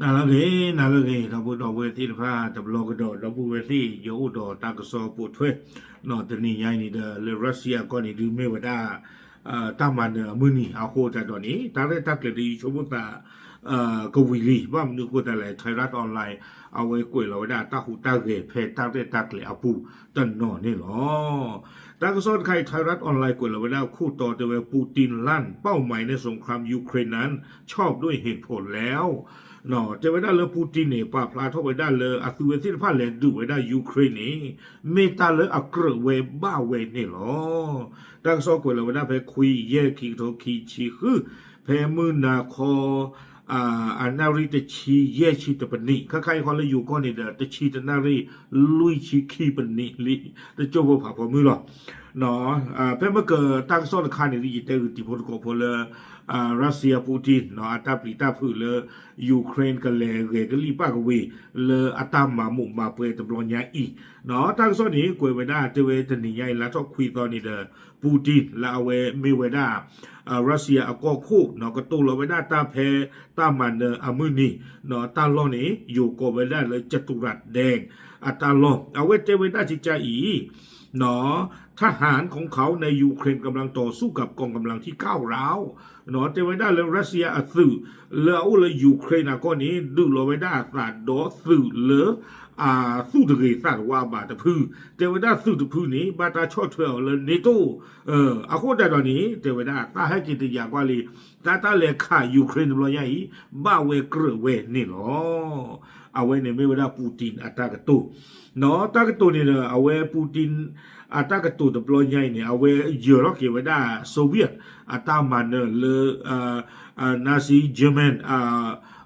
နၤလၢအဂ့ၤ နၤလၢအဂ့ၤ ဒီပုၢ်ဒီဝဲၢ်သ့ၣ်တဖၣ် တဘျီကဒီး ဒီပုၢ်ဝဲၢ်သ့ၣ် ယအိၣ်ဒီးတၢ်ကစီၣ်ပိာ်ထွဲ တနံၤညါအံၤန့ၣ်ဒီး လၢ Russia အကီၢ်န့ၣ် ဒုးမ့ၢ်ဝဲဒၣ် တၢ်မၤနၢၤအမုၢ်နံၤအဃိသတးဒီးန့ၣ် တၢ်ရဲၣ်တၢ်ကျဲၤဒုးဆိကမိၣ်သး ကဝံၤလံ ဘၣ်မနုၤအဃိသတးလဲၣ် Thairath Online အဝဲကွဲးလီၤဝဲဒၣ်တၢ်ဟူးတၢ်ဂဲၤ ဖဲတၢ်ရဲၣ်တၢ်ကျဲၤအပူၤတနီၤန့ၣ်လီၤ. တၢ်ကစီၣ်တခါအံၤ Thairath Online ကွဲးလီၤဝဲဒၣ်ခိၣ်တီတဲဝဲ Putin ลั่น เป้าหมายในสงครามยูเครนนั้น ชอบด้วยเหตุผลแล้ว တဲဝဲဒၣ်လၢ Putin န့ၣ် ပာ်ဖျါထီၣ်ဝဲဒၣ်လၢအသုးဝဲသ့ၣ်တဖၣ်လဲၤဒုးဝဲဒၣ် Ukraine န့ၣ် မ့ၢ်တၢ်လၢအကြၢးဝဲဘၣ်ဝဲန့ၣ်လီၤ. တၢ်ကစီၣ်ကွဲးလီၤဝဲဒၣ်ဖဲခွံယဲၢ်ခံကထိခံဆံဃု ဖဲမုၢ်နၤခီ အနၣ်ရံၣ်တဆံယဲၢ်ဆံတပနံး ခဲခါအံၤဃီလၢယိၤကီၢ်န့ၣ်ဒီး တဆံတနၣ်ရံၣ်လွံၢ်ဆံခံပနံးလံ တကၠိဖိဖးဖီမုၢ်လီၤ. ဖဲမ့ၢ်ကတၢ်ကစီၣ်တခါန့ၣ် ယတဲဂုာ်တံၤဖိသကိးဖိလၢ Russia Putin အတၢ်ပျံၤတၢ်ဖုးလၢ Ukraine ကလဲၤဂဲၤကလံၣ်ပၣ်ကဝ့ၤ လၢအတၢ်မၤမိၣ်မၤပှဲၤတဘျီညါအံၤ တၢ်ကစီၣ်န့ၣ် ကွဲးဝဲဒၣ်တဲဝဲတနံၤညါအံၤ လါထီၣ်ခွံသီန့ၣ်ဒီး Putin လၢအဝဲမ့ၢ်ဝဲဒၣ် Russia အကီၢ်ခိၣ် ကတိၤလီၤဝဲဒၣ်တၢ်ဖဲတၢ်မၤနၢၤအမုၢ်နံၤ တၢ်လီၢ်န့ၣ် ယိၤကိးဝဲဒၣ်လၢ ကတူရၣ်ဒဲ အတၢ်လီၢ် အဝဲတဲဝဲဒၣ်ကကါအံၤ ทหารของเขาในยูเครนกำลังต่อสู้กับกองกำลังที่ก้าวร้าว တဲဝဲဒၣ်လၢ Russia အသုး လၢအအိၣ်လၢ Ukraine အကီၢ်န့ၣ် ဒုးလီၤဝဲဒၣ်အသးဒီးသုးလၢ အသူၣ်တဂ့ၤသးတဝါဘၣ်တဖု တဲဝဲဒၣ်သုးတဖုန့ၣ် ဘၣ်တၢ်ဆီၣ်ထွဲအီၤလၢ NATO အဃိသတးဒီးန့ၣ် တဲဝဲဒၣ်သးဟဲက့ၤတယာ်ကွၢ်လံ တၢ်တၢ်လဲၤခး Ukraine တဘျီညါအံၤ ဘၣ်ဝဲကြၢးဝဲန့ၣ်လီၤ. အဝဲန့ၣ်မ့ၢ်ဝဲဒၣ် Putin အတၢ်ကတိၤ တၢ်ကတိၤန့ၣ်ဒီး အဝဲ Putin အတၢ်ကတိၤတဘျီညါအံၤန့ၣ် အဝဲယၢၤထီၣ်က့ၤဝဲဒၣ် Soviet အတၢ်မၤနၢၤလၢ Nazi German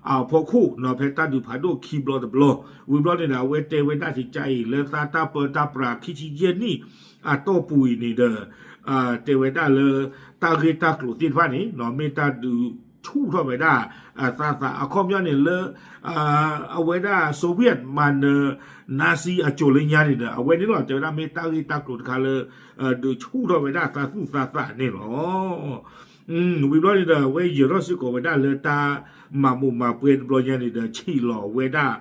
အဖီခိၣ် ဖဲတၢ်ဒုးဖးဒိၣ်ခံဘျီတဘျီ ဝံၤဘျီန့ၣ်ဒီး အဝဲတဲဝဲဒၣ်ကကါအံၤ လၢသးတၢ်ပၢတၢ်ပြးခံဆံယဲၢ်နံၣ်အတီၢ်ပူၤအံၤန့ၣ်ဒီး တဲဝဲဒၣ်လၢ တၢ်ဂ့ၢ်တၢ်ကျိၤသ့ၣ်တဖၣ်န့ၣ် မ့ၢ်တၢ်ဒုးဆူၣ်ထီၣ်ဝဲဒၣ် သးသး အခီပညီန့ၣ်လၢ အဝဲဒၣ် Soviet မၤနၢၤ Nazi အစိၤလၢညါန့ၣ်ဒီး အဝဲန့ၣ်လီၤ တဲဝဲဒၣ်မ့ၢ်တၢ်ဂ့ၢ်တၢ်ကျိၤတခါလၢ ဒုးဆူၣ်ထီၣ်ဝဲဒၣ်သးသူၣ်သးသးန့ၣ်လီၤ. ဝံၤဘျီန့ၣ်ဒီး အဝဲယၢၤထီၣ်စ့ၢ်ကီးဝဲဒၣ်လၢတၢ်မၤမိၢ်မၤပှဲၤတဘျီညါန့ၣ်ဒီး ဆံးလီၤဝဲဒၣ်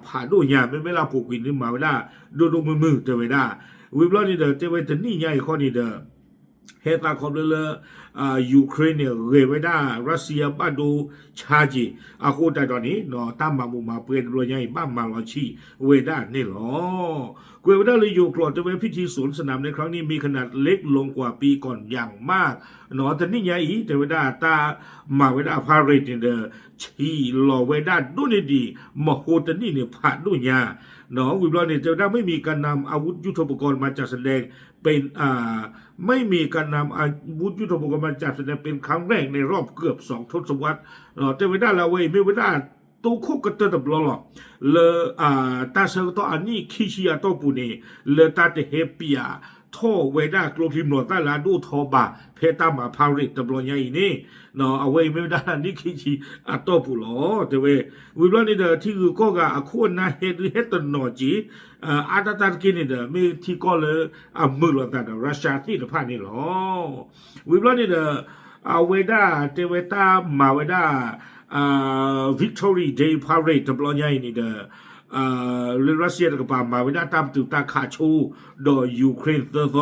ဖးဒိၣ်ညါ မ့မ့ၢ်လၢအပူၤကွံာ်န့ၣ်မၤဝဲဒၣ် ဒိၣ်ဒိၣ်မုၢ်မုၢ်တဲဝဲဒၣ် ဝံၤဘျီန့ၣ်ဒီး တဲဝဲတနံၣ်ညါအံၤခီန့ၣ်ဒီး ဟဲသးခီဖျိလၢ Ukraine န့ၣ် ဂဲၤဝဲဒၣ် Russia ဘၣ်ဒိဆါက့ၤ အဃိသတးဒီးန့ၣ် တၢ်မၤမိၢ်မၤပှဲၤတဘျီညါအံၤ ဘၣ်မၤလီၤဆံးဝဲဒၣ်န့ၣ်လီၤ. ကွဲးဝဲဒၣ်လၢယိၤကျိာ်တဲဝဲ พิธีสวนสนามในครั้งนี้มีขนาดเล็กลงกว่าปีก่อนอย่างมาก တနံၣ်ညါအံၤ တဲဝဲဒၣ်တၢ်မၤဝဲဒၣ် parade န့ၣ်ဒီး ဆံးလီၤဝဲဒၣ်ဒိၣ်န့ၢ်ဒံး မဟိတနံၣ်န့ၣ် ဖးဒိၣ်ညါ ဝံၤဘျီန့ၣ် တဲဝဲဒၣ် ไม่มีการนำอาวุธยุทโธปกรณ์มาจัดแสดงเป็น ไม่มีการนำอาวุธยุทโธปกรณ์มาจัดแสดงเป็นครั้งแรกในรอบเกือบสองทศวรรษ တဲဝဲဒၣ်လၢအဝဲအံၤမ့ၢ်ဝဲဒၣ် တိခိၣ်ကတၢၢ်တဘျီလီၤ လၢ တၢ်ဆၢကတီၢ်အနံၣ်ခံဆံအတီၢ်ပူၤန့ၣ် လၢတၢ်တဟဲပျးထီၣ်ဝဲဒၣ်ကျိချံမျိာ်သၣ်လၢအဒိၣ်ထီဘၣ် ဖဲတၢ်မၤ parade တဘျီညါအံၤန့ၣ် အဝဲအံၤမ့ၢ်ဝဲဒၣ်နံၣ်ခံဆံအတီၢ်ပူၤလီၤ တဲဝဲ ဝံၤဘျီန့ၣ်ဒီး ထံဂုၤကီၢ်ဂၤအခိၣ်အနၢ်ဟဲဒုးဟဲတနီၤက့ၤ အါတၢ်တၢ်တက့ၢ်န့ၣ်ဒီး မ့ၢ်ထံကီၢ်လၢအမုာ်လိာ်သးဒီး Russia သ့ၣ်တဖၣ်န့ၣ်လီၤ. ဝံၤဘျီန့ၣ်ဒီး အဝဲဒၣ်တဲဝဲတၢ်မၤဝဲဒၣ် Victory Day Parade တဘျီညါအံၤန့ၣ်ဒီး လၢ Russia တကပၤမၤဝဲဒၣ်တၢ်ပတုာ်တၢ်ခးဆိဒီး Ukraine သၢ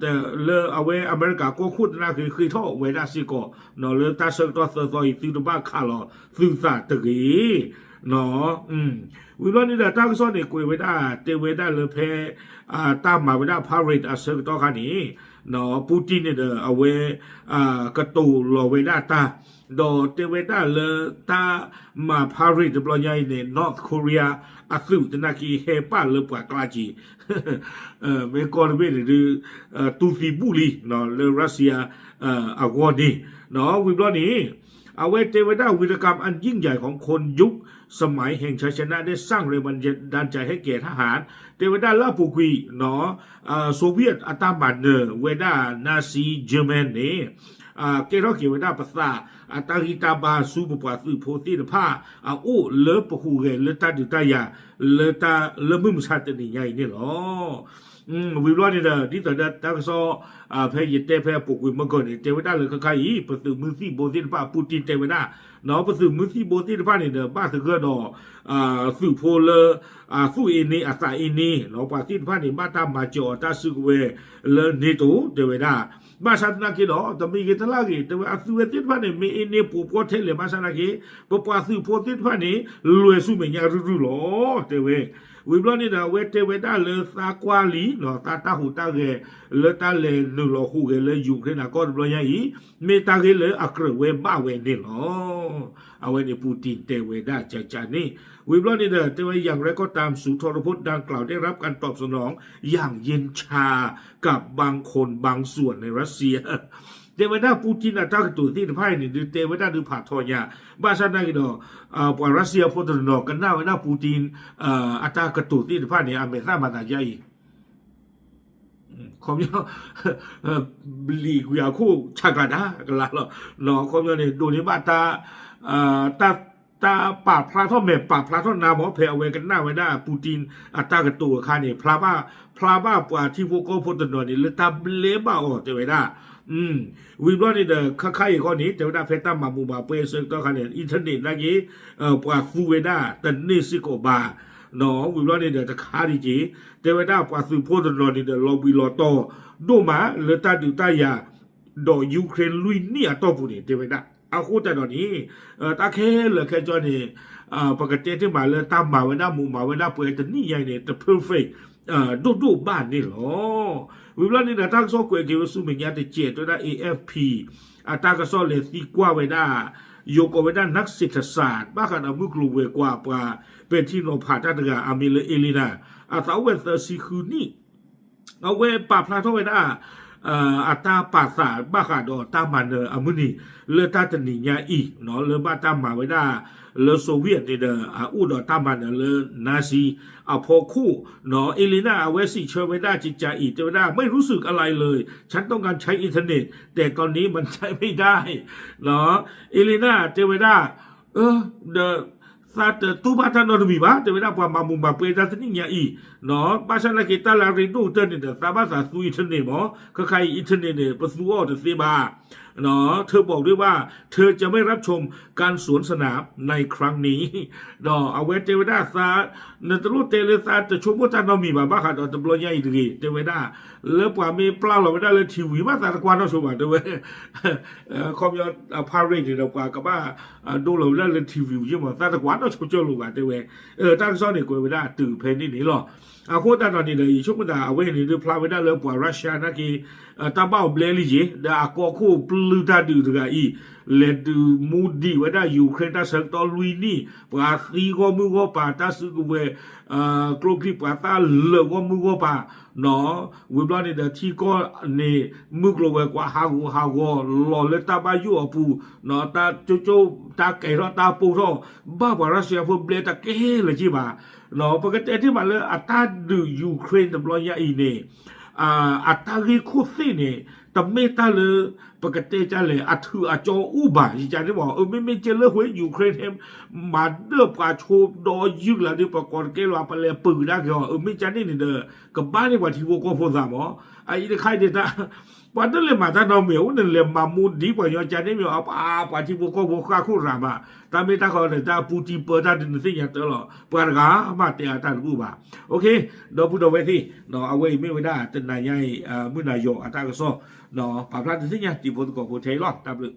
သီ လၢအဝဲအမဲရကၤကီၢ်ခိၣ်သနာ်က့ဃ့ထီၣ်ဝဲဒၣ်စ့ၢ်ကီး လၢတၢ်ဆၢကတီၢ်သၢသီအံၤ သုတဘၣ်ခးလီၤသုသးတဂ့ၤ ဝံၤဘျီန့ၣ်ဒီး တၢ်ကစီၣ်န့ၣ်ကွဲးဝဲဒၣ် တဲဝဲဒၣ်လၢဖဲ တၢ်မၤဝဲဒၣ် parade အဆၢကတီၢ်ခါန့ၣ် Putin န့ၣ်ဒီး အဝဲ ကတိၤလီၤဝဲဒၣ်တၢ် ဒီးတဲဝဲဒၣ်လၢတၢ်မၤ parade တဘျီညါအံၤန့ၣ် North Korea အသုးသနာ်က့ဟဲပၣ်လၢပှၤကျါက့ၤ မ့ၢ်ကီၢ်တဘ့ၣ်န့ၣ်ဒုး တူၢ်သံဘူၣ်လံ လၢ Russia အဂီၢ်န့ၣ် ဝံၤဘျီန့ၣ် အဝဲတဲဝဲဒၣ် วีรกรรมอันยิ่งใหญ่ของคนยุคสมัยแห่งชัยชนะได้สร้างแรงบันดาลใจให้แก่ทหาร တဲဝဲဒၣ်လၢအပူၤကွံာ် Soviet အတၢ်မၤနၢၤဝဲဒၣ် Nazi German န့ၣ် ကဲထီၣ်က့ၤဝဲဒၣ်ပသး အတၢ်ဂံၢ်တၢ်ဘါဆူပပှၤသုးဖိသ့ၣ်တဖၣ် အအိၣ်လၢပဟူးဂဲၤလၢတၢ်ဒုးတၢ်ယၤ လၢတၢ်လၢမုၢ်မဆါတနံၤညါအံၤန့ၣ်လီၤ. ဝံၤဘျီန့ၣ်ဒီး ဒ်သိးဒီးတၢ်ကစီၣ် ဖဲယတဲဖဲအပူၤကွံာ်မုၢ်ကၢၢ်န့ၣ် တဲဝဲဒၣ်လၢခဲခါအံၤ ပသုးမုၢ်သံၣ်ဘိသ့ၣ်တဖၣ် Putin တဲဝဲဒၣ် ပသုးမုၢ်သံၣ်ဘိသ့ၣ်တဖၣ်န့ၣ်ဒီး ဘၣ်သဂၢၢ်ဒီး သုးဖိလၢ အသူၣ်အ့န့ အသးအ့န့ ပှၤသ့ၣ်တဖၣ်န့ၣ် ဘၣ်တၢ်မၤစၢၤအီၤတၢ်စုကဝဲၤလၢ NATO တဲဝဲဒၣ်. ဘၣ်ဆၣ်သနာ်က့ဒီး တမ့ၢ်ဂ့ၤတလၢ်ဂ့ၤ တဲဝဲအသုးဝဲသ့ၣ်တဖၣ်န့ၣ် မ့ၢ်အ့န့ပိာ်ပှီၢ်ထဲလဲၣ် ဘၣ်ဆၣ်သနာ်က့ ပပှၤသုးဖိသ့ၣ်တဖၣ်န့ၣ် လွဲၤဆူမဲာ်ညါရုၢ်ရုၢ်လီၤ တဲဝဲ. ဝံၤဘျီန့ၣ်ဒီး အဝဲတဲဝဲဒၣ်လၢသးကွၢ်လံ သးတၢ်ဟူးတၢ်ဂဲၤ လၢတၢ်လဲၤနုာ်လီၤဟူးဂဲၤလၢ Ukraine အကီၢ်တဘျီညါအံၤ မ့ၢ်တၢ်ဂ့ၢ်လၢအကြၢးဝဲဘၣ်ဝဲန့ၣ်လီၤ. အဝဲန့ၣ် Putin တဲဝဲဒၣ်ကကန့ၣ်. ဝံၤဘျီန့ၣ်ဒီး တဲဝဲ อย่างไรก็ตาม ศูนย์ทรพจน์ดังกล่าวได้รับการตอบสนองอย่างเย็นชากับบางคนบางส่วนในรัสเซีย တဲဝဲဒၣ် Putin အတၢ်ကတိၤသ့ၣ်တဖၣ်အံၤန့ၣ် ဒုးတဲဝဲဒၣ်ဒုးဖးထီညါ, ဘၣ်ဆၣ်သနာ်က့ဒီး ပှၤရၢၡီယါဖိတနီၤနီၤ ကနၣ်ဝဲဒၣ် Putin အတၢ်ကတိၤသ့ၣ်တဖၣ်န့ၣ် အမဲာ်သၣ်မၤသးဒ်အံၤ ခီပညီ ဘျံးကွံာ်အခိၣ်ဆးကျးတၢ်ကလါလီၤ. ခီပညီန့ၣ် ဒိးန့ၢ်ဘၣ်တၢ် တၢ်ပာ်ဖျါထီၣ်မဲာ်ပာ်ဖျါထီၣ်နါမး ဖဲအဝဲကနၣ်ဝဲဒၣ် Putin အတၢ်ကတိၤအခါန့ၣ် ဖျါဘၣ်ပှၤထံဖိကီၢ်ဖိတနီၤန့ၣ် လၢတၢ်ဘျဲဘၣ်အီၤတဲဝဲဒၣ်. ဝံၤဘျီန့ၣ်ဒီး ခဲခါအံၤဃီန့ၣ် တဲဝဲဒၣ်ဖဲတၢ်မၤမူးမၤပွဲအဆၢကတီၢ်ခါန့ၣ် internet နာ်က့ ပှၤသူဝဲဒၣ်တန့ၢ်စ့ၢ်ကီးဘၣ်. ဝံၤဘျီန့ၣ်ဒီးတခါဒံးက့ၤ တဲဝဲဒၣ်ပှၤသုးဖိတနီၤန့ၣ်ဒီး လီၤဘှံးလီၤတီၤဒိၣ်မး လၢတၢ်ဒုးတၢ်ယၤ ဒီး Ukraine လွံၢ်နံၣ်အတီၢ်ပူၤန့ၣ် တဲဝဲဒၣ်. အဃိသတးဒီးန့ၣ် တၢ်ခဲလၢာ်ခဲဆ့န့ၣ် ပကတဲတ့ၢ်မးလၢတၢ်မၤဝဲဒၣ်မူးမၤဝဲဒၣ်ပွဲတနံၣ်ညါအံၤန့ၣ် တ perfect ဒိၣ်ဒိၣ်ဘၣ်န့ၣ်လီၤ. ဝံၤဘျီန့ၣ်ဒီး တၢ်ကစီၣ်ကွဲးက့ၤဝဲဆူမဲာ်ညါတစဲး တဲဝဲဒၣ် A F P အတၢ်ကစီၣ်လဲၤသံကွၢ်ဝဲဒၣ် ယိၤကိးဝဲဒၣ် นักเศรษฐศาสตร์ ဘၣ်ဃးဒီးမုၢ်ကျိၤဝဲၤကွာ်ပှၤ ပဲာ်ထံနီၤဖးတၢ်တဂၤ အမံၤလၢ Elena အသးအိၣ်ဝဲသၢဆံဃုနံၣ် အဝဲပာ်ဖျါထီၣ်ဝဲဒၣ် အတၢ်ပာ်သးဘၣ်ဃးဒီးတၢ်မၤနၢၤအမုၢ်နံၤ လၢတၢ်တနံၤညါအံၤ လၢဘၣ်တၢ်မၤဝဲဒၣ် လၢ Soviet န့ၣ်ဒီး အအိၣ်ဒီးတၢ်မၤနၢၤလၢ Nazi အဖီခိၣ် Elena အဝဲစံးဆၢဝဲဒၣ်ကကးအံၤ တဲဝဲဒၣ် ไม่รู้สึกอะไรเลย ฉันต้องการใช้อินเทอร์เน็ต แต่ตอนนี้มันใช้ไม่ได้ Elena တဲဝဲဒၣ် ဒီး သးတတူၢ်ဘၣ်တၢ်နီတမံၤဘၣ် တဲဝဲဒၣ်ပှၤမၤမူးမၤပွဲတၢ်တနံၣ်ညါအံၤ ဘၣ်ဆၣ်သနာ်က့ တၢ်လၢအရ့ဒိၣ်ကတၢၢ်န့ၣ်ဒီး သးဘၣ်သးသူ internet မး ခဲခါအံၤ internet န့ၣ် ပသူအီၤတသ့ဘၣ် เธอบอกด้วยว่าเธอจะไม่รับชมการสนทนาในครั้งนี้ ဒီးအဝဲတဲဝဲဒၣ်သး နတလိၣ်တဲလၢသးတဆိကမိၣ်တၢ်နီတမံၤဘၣ် ဘၣ်ဃးဒီးတဘျီညါအံၤတဂ့ၤ တဲဝဲဒၣ် လၢပှၤမ့ၢ်ပျၢ်လီၤဝဲဒၣ်လၢ ထံဝံၤ ဘၣ်သးတကွၢ်နီၣ်ဆိဘၣ် တဲဝဲ ခီပညီ အ pirate န့ၣ်ဒီး ပှၤကဘၣ်ဒိလီၤဝဲဒၣ်လၢ ထံဝံၤ ပူၤမး သးတကွၢ်နီၣ်ဆိကၢၢ်လိာ်ဘၣ် တဲဝဲ တၢ်ကစီၣ်န့ၣ် ကွဲးဝဲဒၣ်တုၤဖဲန့ၣ်န့ၣ်လီၤ. အဃိသတးဒီးန့ၣ်ဒီး ယဆိကမိၣ်သး အဝဲန့ၣ်ဒုးဖျါဝဲဒၣ်လၢပှၤ Russia နာ်က့ တၢ်ဘၣ်အီၤဘျဲလံက့ၤ ဒီးအကီၢ်ခိၣ်ပျုၢ်တၢ်ဒုးတဂၤအံၤ လဲၤဒုးမူဒံးဝဲဒၣ် Ukraine တၢ်ဆၢကတီၢ်လွံၢ်နံၣ် ပှၤသံဂီၢ်မုၢ်ဂီၢ်ပၤ တၢ်စုကဝဲၤ ကျိချံပှၤသၣ်လၢာ်ဂီၢ်မုၢ်ဂီၢ်ပၤ ဝံၤဘျီန့ၣ်ဒီး ထံကီၢ်န့ၣ် မုၢ်ကျိၤဝဲၤကွာ်ဟးဂူာ်ဟးဂီၤ လီၤလၢတၢ်ဘၣ်ယိၣ်အပူၤ တၢ်ကၠိကၠိ တၢ်ကဲထီၣ်တၢ်ပိၢ်ထီၣ် ဘၣ်ပှၤ Russia ဖိဘျဲတကဲလၢၤက့ဘၣ်. ပကတဲတ့ၢ်မးလၢအတၢ်ဒုး Ukraine တဘျီညါအံၤန့ၣ် အတၢ်ဂ့ၢ်ခိၣ်သ့ၣ်န့ၣ် တမ့ၢ်တၢ်လၢ ပကတဲဒ်လဲၣ် အထူးအကၠီအိၣ်ဘၣ် ယကန့ၣ်မး အမ့မ့ၢ်ကဲလၢဃိ Ukraine ဟဲမၤဒၢၣ်ပှၤဆိဒီးယုၢ်လၢဒ်ပှၤကိးတကဲလီၤ ပလဲၤပၢၤကဒါက့ၤအီၤ အမ့ၢ်ကန့ၣ်န့ၣ်ဒီး ကဘၣ်န့ၢ်ပှၤထံဖိကီၢ်ဖိသးမး အအံၤတခါအံၤန့ၣ် ပှၤတလဲၤမၤတၢ်နီတမံၤ အိၣ်န့ၣ်လဲၤမၤမူဒံးပှၤညီကန့ၣ်မ့ၢ် အပှၤထံဖိကီၢ်ဖိဃၣ်ခိၣ်ရၤမး တၢ်မ့ၢ်တၢ်ဃီန့ၣ် တၢ်ပူတံပၢတၢ်ဒုးနသ့ၣ်ညါတၢ်လီၤ ပှၤတဂၤမးတဲအတၢ်တဘူၣ်ဘၣ်. ဒီပုၢ်ဒီဝဲၢ်သ့ၣ် အဝဲအံၤမ့ၢ်ဝဲဒၣ်တနၤညါအံၤ မုၢ်နၤယီၤအတၢ်ကစီၣ် ပာ်ဖျါဒုးသ့ၣ်ညါတံၤဖိသကိးဖိထဲအံၤလီၤ တၢ်ဘျုး